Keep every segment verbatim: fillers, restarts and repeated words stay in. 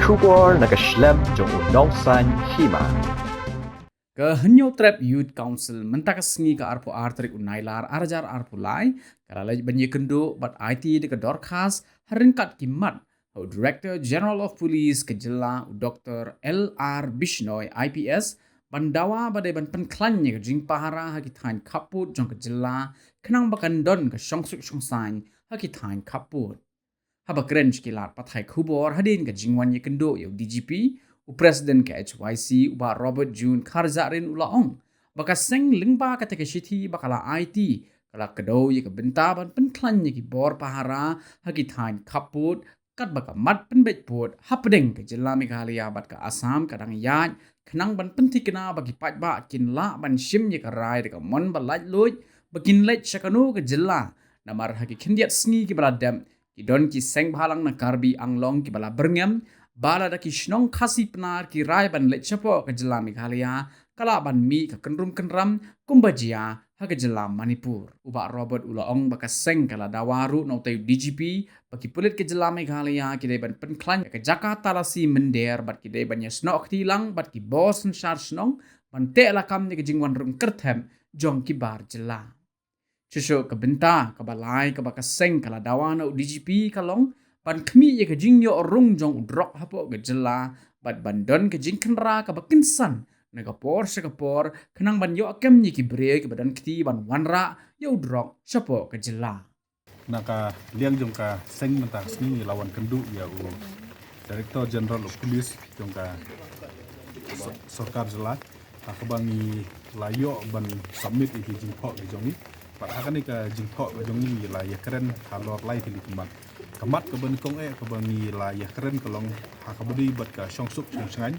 Khubor na ka shlem jong u Nongsaiñ Hima. Ka Hynñiewtrep Youth Council mynta ka sngi ka arphew ar tarik u Nailar ar hajar arphew lai ka la leit ban ïakynduh bad aiti da ka dorkhas ha ryngkat ki mat ha u Director General of Police ka jylla u Doktor L R Bishnoi I P S ban dawa ba dei ban pynkhlaiñ ïa ka jingpahara ha ki thaiñ khappud jong ka jylla khnang ba kan don ka shongsuk shongsaiñ ha ki thaiñ khappud. Haba kren sha ki lad pathai khubor hadien ka jingwan ïakynduh ïa u D G P, u President ka H Y C u Bah Robert June Kharjahrin u la ong ba ka seng lyngba kata ka shithi ba ka la aiti ka la kdew ïa ka bynta ban pynkhlaiñ ïa ki bor pahara ha ki thaiñ khappud katba ka mat pynbeit pud hapdeng ka jylla Meghalaya bad ka Assam ka dang ïaid khnang ban pynthikna ba ki paidbah kin lah ban shim ïa ka rai da ka mon ba laitluid ba kin leit sha kano ka jylla. Namar ha ki khyndiat sngi kiba la dep ki don ki seng bhalang na Karbi Anglong kiba la byrngem ba lada ki shnong Khasi Pnar ki rai ban leit shapoh ka jylla Meghalaya ka lah ban mih ka kynrum kynram kumba jia ha ka jylla Manipur. U Bah Robert u la ong ba ka seng ka la dawa ruh na utei u D G P ba ki pulit ka jylla Meghalaya ki dei ban pynkhlaiñ ka jaka talasi mynder bad ki dei ban ïasnoh kti lang bad ki bor synshar shnong ban teh lakam ïa ka jingwan rung kyrthep jong ki bar jylla. Shuh shuh ka bynta kaba lai kaba ka seng ka la dawa na u D G P ka long ban khmih ïa ka jingïoh rung jong u drok hapoh ka jylla bad ban don ka jingkhynra kaba kynsan na ka por sha ka por khnang ban ïoh kem ïa ki briew kiba don kti ban wanrah ïa u drok shapoh ka jylla. Na ka liang jong ka seng mynta ka sngi ngi la wan kynduh ïa u Director General of Police jong ka so- sorkar jylla ha kaba ngi la ïoh ban submit ïa ki jingthoh ki jong ngi. Bad ha kane ka jingthoh ka jong ngi ngi la ïakren halor lai tylli ki mat. Ka mat kaba nyngkong eh kaba ngi la ïakren ka long ha kaba dei bad ka shongsuk shongsngain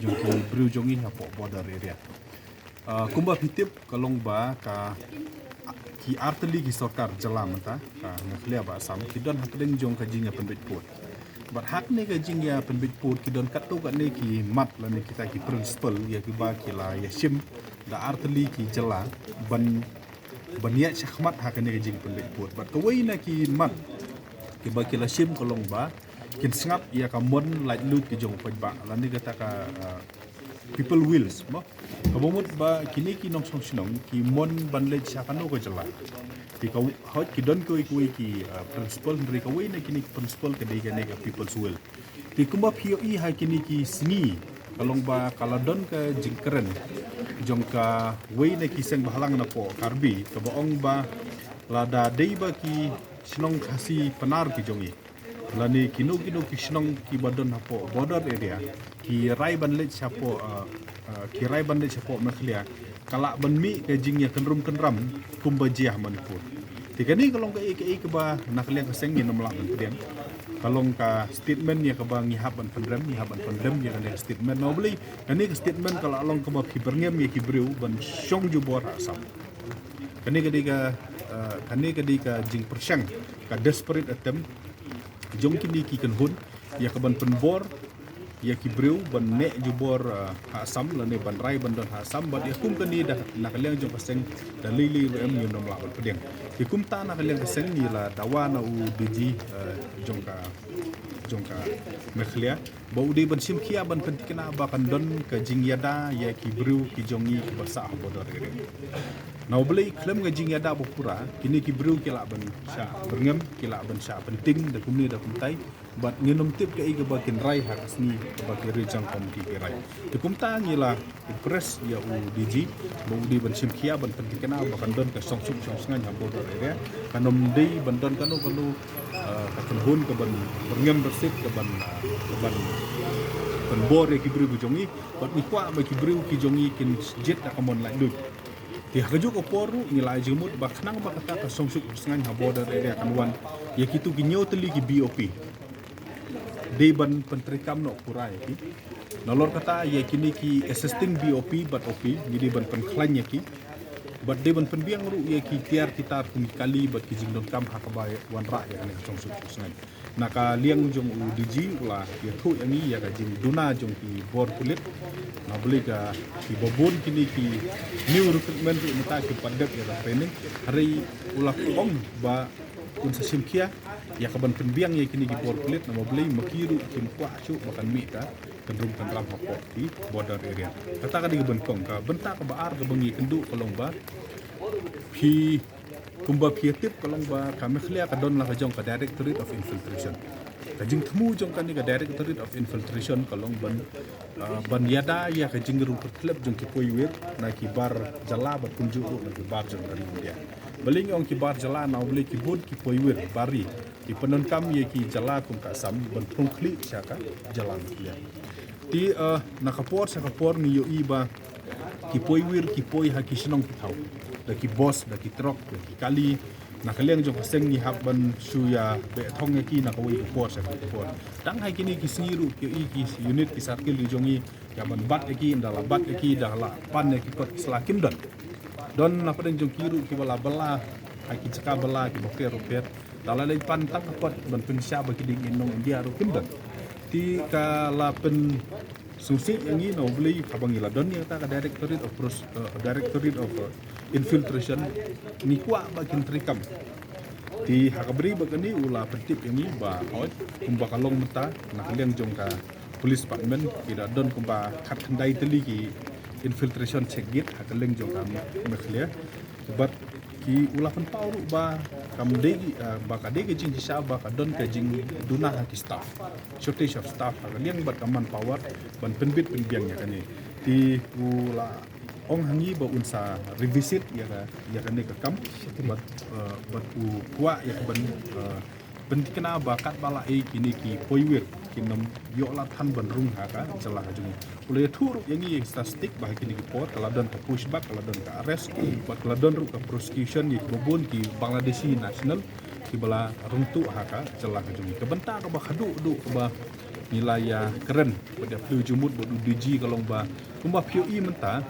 jong ki briew jong ngi hapoh border area. Ah, kumba phi tip ka long ba ka ki artylli ki sorkar jylla mynta ka Meghalaya bad Assam ki don hapdeng jong ka jingïapynbeit pud. Bad ha kane ka jingïapynbeit pud ki don katto katne ki mat lane kita ki principle ïa kiba ki la ïashim da artylli ki jylla ban ban ïaid shakhmat ha kane ka jingpynbeit pud. Bad kawei na ki mat kiba ki la shim ka long ba kin sngap ïa ka mon laitluid ki jong u paidbah lane kata ka, ah, people wills mo. Kaba mut ba kine ki nongshong shnong ki mon ban leit sha kano ka jylla. Te ka hoi ki don kawei kawei ki, ah, principle hynrei kawei na kine ki principle ka dei kane ka people's will. Te kumba phi ïohi ha kine ki sngi ka long ba ka la don ka jingkren jong kawei na ki seng bhalang napoh Karbi kaba ong ba lada dei ba ki shnong Khasi Pnar ki jong ngi lane kino kino ki shnong kiba don hapoh border area ki rai ban leit shapoh, ah, ah, ki rai ban leit shapoh Meghalaya ka lah ban mih ka jingïakynrum kynram kumba jia ha Manipur. Te kane ka long kaei kaei kaba na ka liang ka seng ngin ym lah ban pdiang. Ka long ka statement ïa kaba ngi hap ban pynrem, ngi hap ban pynrem ïa kane ka statement. Na u Blei kane ka statement ka la long kaba phi byrngem ïa ki briew ban shong jubor ha Assam. Kane ka dei ka, ah, kane ka dei ka jingpyrshang ka desperate attempt jong kine ki kynhun ïa ka ban pynbor ïa ki briew ban neh jubor, ah, ha Assam lane ban rai ban don ha Assam bad ïa kum kane da na ka liang jong ka seng da lei lei ruh em ngin ym lah ban pdiang. Te kumta na ka liang ka seng ngi la dawa na u D G, ah, jong ka jong ka Meghalaya ba u dei ban shim khia ban pynthikna ba kan don ka jingïada ïa ki briew ki jong ngi kiba sah ha border area. Na u Blei khlem ka jingïada ba pura kine ki briew ki lah ban shah byrngem ki lah ban shah pynting da kumne da kumtai. Bad ngin ym tip kaei kaba kin rai ha ka sngi kaba ki regional committee ki rai. Te kumta ngi la impress ïa u D G ba u dei ban shim khia ban pynthikna ba kan don ka shongsuk shongsngain ha border area. Kan ym dei ban don kano kano, ah, ka kynhun ka ban byrngem byrsit ka ban, ah, ka ban pynbor ïa ki briew ki jong ngi. Bad ngi kwah ba ki briew ki jong ngi kin jied da ka mon laitluid. Te ha kajuh ka por ruh ngi la ai jingmut ba khnang ba kata ka shongsuk shongsngain ha border area kan wan ïa kitu ki hynñiew tylli ki B O P. Dei ban pyntreikam noh pura ïa ki. Nalor kata ïa kine ki existing B O P bad O P ngi dei ban pynkhlaiñ ïa ki. Bad dei ban pynbiang ruh ïa ki tiar ki tar kum ki kali bad ki jingdonkam ha kaba wanrah ïa kane ka shongsuk shongsngain. Na ka liang jong u D G u la ïathuh ïa ngi ïa ka jingduna jong ki bor pulit. Na u Blei ka kiba bun kine ki new recruitment ruh mynta ki pat dep ïa ka training. Hynrei u la ong ba Un sa shim khia ïa ka ban pynbiang ïa kine ki bor pulit, namar balei ma ki ruh kim kwah shuh ba kan mih ka kynrum kynram hapoh ki border area. Kata ka dei ka ban kong. Ka bynta kaba ar kaba ngi kynduh ka long ba phi, kumba phi tip ka long ba ka Meghalaya ka don la ka jong ka Directorate of Infiltration. Ka jingthmu jong kane ka Directorate of Infiltration ka long ban, ah, ban ïada ïa ka jingrung kyrtlep jong ki poiwir na ki bar jylla bad kumjuh ruh na ki bar jong ka ri India. Balei ngi ong ki bar jylla? Namar balei ki bun ki poiwir bar ri ki pyndonkam ïa ki jylla kum ka Assam ban pynkhlieh sha ka jylla Meghalaya. Te, ah, na ka por sha ka por ngi ïohi ba ki poiwir ki poi ha ki shnong ki thaw da ki bus, da ki truck, da ki kali. Na ka liang jong ka seng ngi hap ban shu ïa beh thong ïa ki na kawei ka por sha kawei ka por. Tang ha kine ki sngi ruh ki ïohi ki unit ki circle jong ngi ïa ban bat ïa ki, ynda la bat ïa ki da la pan ïa ki kot ki sla, kim don. Don na pdeng jong ki ruh kiba la bylla ha ki jaka bylla kiba pher ruh pher. Da la leit pan tang ka kot ban pynshai ba ki dei ngi nong India ruh kim don. Te ka la pynsngewsih ïa ngi, namar balei haba ngi la don ïa kata ka Directorate of Pros-, eh, Directorate of, eh, Infiltration, ngi kwah ba kin treikam. Te ha kaba ri ba kane u la pyntip ïa ngi ba hooid, kumba ka long mynta na ka liang jong ka Police Department ki da don kumba khatkhyndai tylli ki infiltration check gate ha ka liang jong ka Meghalaya. Bad ki, u la pynpaw ruh ba kam dei, ah, ba ka dei ka jingshisha ba ka don ka jingduna ha ki staff, shortage of staff ha ka liang bad ka manpower ban pynbit pynbiang ïa kane. Te u la ong ha ngi ba un sa revisit ïa ka, ïa kane ka kam. Bad, ah, bad u kwah ïa ka ban, ah, pynthikna ba katba la ei kine ki poiwir kin ym ïoh lad than ban rung ha ka jylla ka jong ngi. U la ïathuh ruh ïa ngi ïa ki statistic ba ha kine ki por ka la don ka pushback, ka la don ka arrest, bad ka la don ruh ka prosecution ïa kiba bun ki Bangladeshi national kiba la rung tuh ha ka jylla ka jong ngi. Ka bynta kaba khadduh duh kaba ngi la ïakren bad ïa plie jingmut bad u D G ka long ba kumba phi ïohi mynta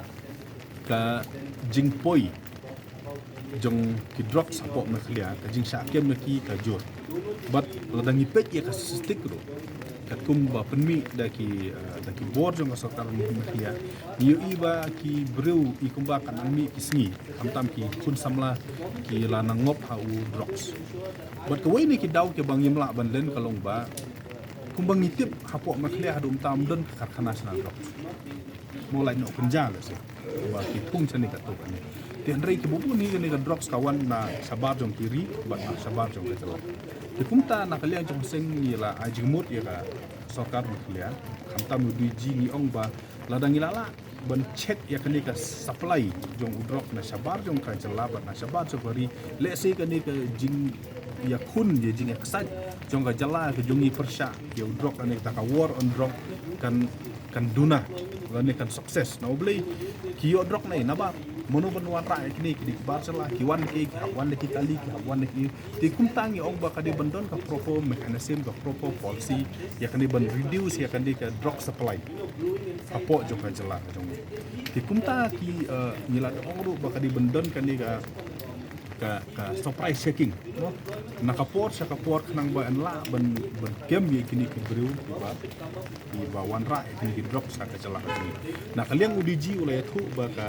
ka jingpoi jong ki drugs hapoh Meghalaya, ka jingshah kem ïa ki ka jur. Bad lada ngi peit ïa ka statistic ruh katkum ba pynmih da ki, eh, da ki bor jong ka sorkar Meghalaya, ngi ïohi ba ki briew i kumba ka nang mih ki sngi, khamtam ki khun samla ki la nang ngop ha u drugs. Bad kawei na ki daw kiba ngim lah ban len ka long ba kumba ngi tip hapoh Meghalaya haduh mynta ym don ka karkhana shna drugs. Mo lait noh kynja lehse ba ki thung shane katto katne. Te hynrei kiba bun hi kane ka drugs ka wan na shabar jong ki ri bad na shabar jong ka jylla. Te kumta na ka liang jong ka seng ngi la ai jingmut ïa ka sorkar Meghalaya, khamtam u D G, ngi ong ba lada ngi la lah ban check ïa kane ka supply jong u drug na shabar jong ka jylla bad na shabar jong ka ri, lehse kane ka jingïakhun, ïa jingïaksaid jong ka jylla ka jong ngi pyrshah ïa u drug, kane kata ka war on drug kan, kan duna lane kan success. Na u Blei ki ïoh drug nai naba mano ban wanrah ïa kine, ki dei ki bar jylla, ki wan ki, ki hap wan ki kali, ki hap wan ki. Te kumta ngi ong ba ka dei ban don ka proper mechanism, ka proper policy ïa kane ban reduce ïa kane ka drug supply hapoh jong ka jylla ka jong ngi. Te kumta ki, eh, ngi la ong ruh ba ka dei ban don kane ka, ka, ka surprise checking, no? Na ka por sha ka por khnang ba yn lah ban, ban kem ïa kine ki briew kiba, kiba wanrah ïa kine ki drug sha ka jylla ka jong ngi. Na ka liang u D G u la ïathuh ba ka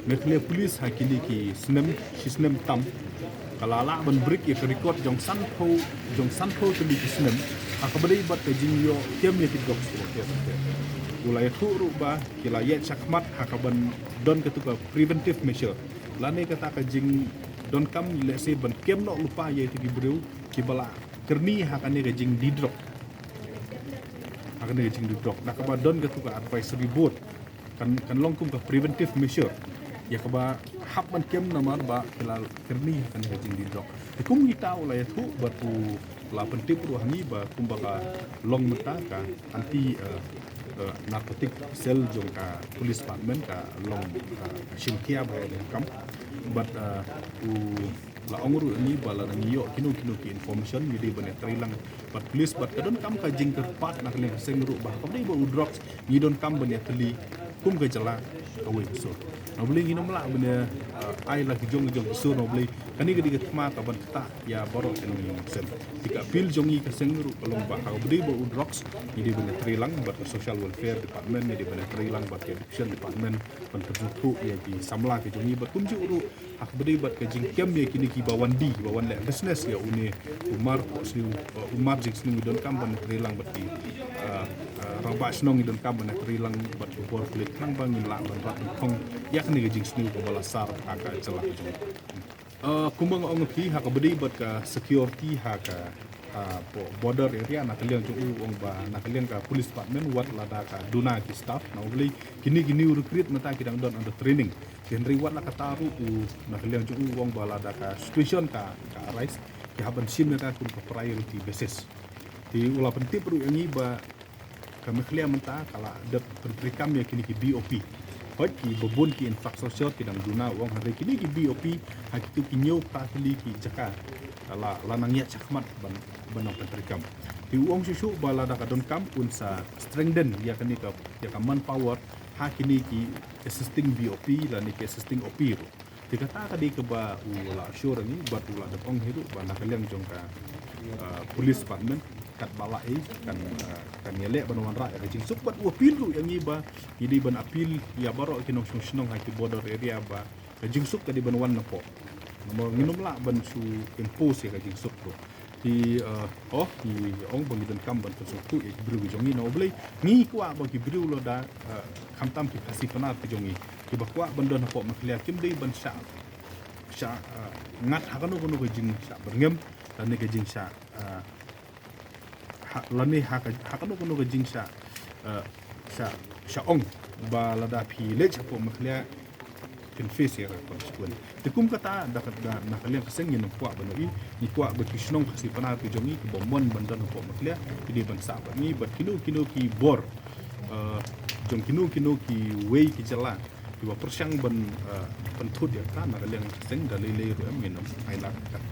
Meghalaya Police ha kine ki snem, shi snem tam ka la lah ban break ïa ka record jong sanphew, jong sanphew tylli ki snem ha kaba dei bad ka jingïoh kem ïa ki drugs. U la ïathuh ruh ba ki la ïaid shakhmat ha kaban don katu ka preventive measure, lane kata ka jingdonkam, lehse ban kem noh lypa ïa kitu ki briew kiba la kyrni ha kane ka jingdie drug, ha kane ka jingdie drug. Na kaba don katu ka advisory board kan, kan long kum ka preventive measure ïa kaba hap ban kem namar ba ki la kyrni ha kane ka jingdie drug. Te kum kita u la ïathuh bad u la pyntip ruh ha ngi ba kumba ka long mynta ka anti, eh, eh, narcotic cell jong ka police department ka long, eh, ka shim khia ba ïa ka kam. Bad, eh, u la ong ruh ha ngi ba lada ngi ïoh kino kino ki information ngi dei ban ïatreilang bad police, bad ka donkam ka jingkyrpad na ka liang ka seng ruh ba ha kaba dei ba u drugs ngi donkam ban ïatylli kum ka jylla kawei ka sur. Na U Blei ngin ym lah ban ai la ki jong ki jong ka sur, na U Blei kane ka dei ka thma ka ban ktah ïa baroh ki nongïalam seng. Te ka appeal jong ngi ka seng ruh ka long ba ha kaba dei ba u drugs ngi dei ban ïatrei lang bad ka social welfare department, ngi dei ban ïatrei lang bad ka addiction department ban pynsngewthuh ïa ki samla ki jong ngi bad kumjuh ruh ha kaba dei bad ka jingkem ïa kine kiba wan die, kiba wan leh business ïa une u mar, u sniew, u mar jingsniew ngi donkam ban ïatrei lang bad ki, ah, ah, rangbah shnong ngi donkam ban ïatrei lang bad ki bor pulit khnang ba ngin lah ban rat nyngkong ïa kane ka jingsniew kaba la sar ha ka jylla ka jong ngi. Ah, kumba nga ong ïa phi ha kaba dei bad ka security ha ka, ah, border area, na ka liang jong u ong ba na ka liang ka police department wat lada ka duna ki staff, na U Blei kine ki new recruit mynta ki dang don under training. Hynrei wat la katta ruh u, na ka liang jong u ong ba lada ka situation ka, ka arise, ki hap ban shim ïa ka kum ka priority basis. Te u la pyntip ruh ïa ngi ba ka Meghalaya mynta ka la dep pyntreikam ïa kine ki B O P. Hooid kiba bun ki infrastructure ki dang duna u ong, hynrei kine ki B O P ha kito ki hynñiew kata tylli ki jaka la, la nang ïaid shakhmat ban, ban nang pyntreikam. Te u ong shuh shuh ba lada ka donkam un sa strengthen ïa kane ka, ïa ka manpower ha kine ki assisting B O P lane ki assisting O P ruh. Te kata ka dei kaba u la assure ïa ngi bad u la dep ong hi ruh ba na ka liang jong ka, ah, police department katba lah hi kan, ah, kan ïaleh ban wanrah ïa ka jingsuk bad u appeal ruh ïa ngi ba ngi dei ban appeal ïa baroh ki nongshong shnong ha ki border area ba ka jingsuk ka dei ban wan napoh. Namar ngin ym lah ban shu impose ïa ka jingsuk ruh. Te, ah, oh, ngi ong ba ngi donkam ban pynsngewthuh ïa ki briew ki jong ngi, na U Blei ngi kwah ba ki briew lada, ah, khamtam ki Khasi Pnar ki jong ngi kiba kwah ban don hapoh Meghalaya kim dei ban shah, shah, ah, ngat ha kano kano ka jingshah byrngem lane ka jingshah, ah, ha, lane ha ka, ha kano kano ka jingshah, ah, shah, shah ong ba lada phi leit shapoh Meghalaya phin face ïa ka consequence. Te kum kata da, da, na ka liang ka seng ngin ym kwah ban ïohi, ngi kwah ba ki shnong Khasi Pnar ki jong ngi kiba mon ban don hapoh Meghalaya ki dei ban sah bad ngi bad kino kino ki bor, eh, jong kino kino kiwei ki jylla kiba pyrshang ban, eh, pynthut ïa kata, na ka liang ka seng da lei lei ruh em ngin ym ai la kat.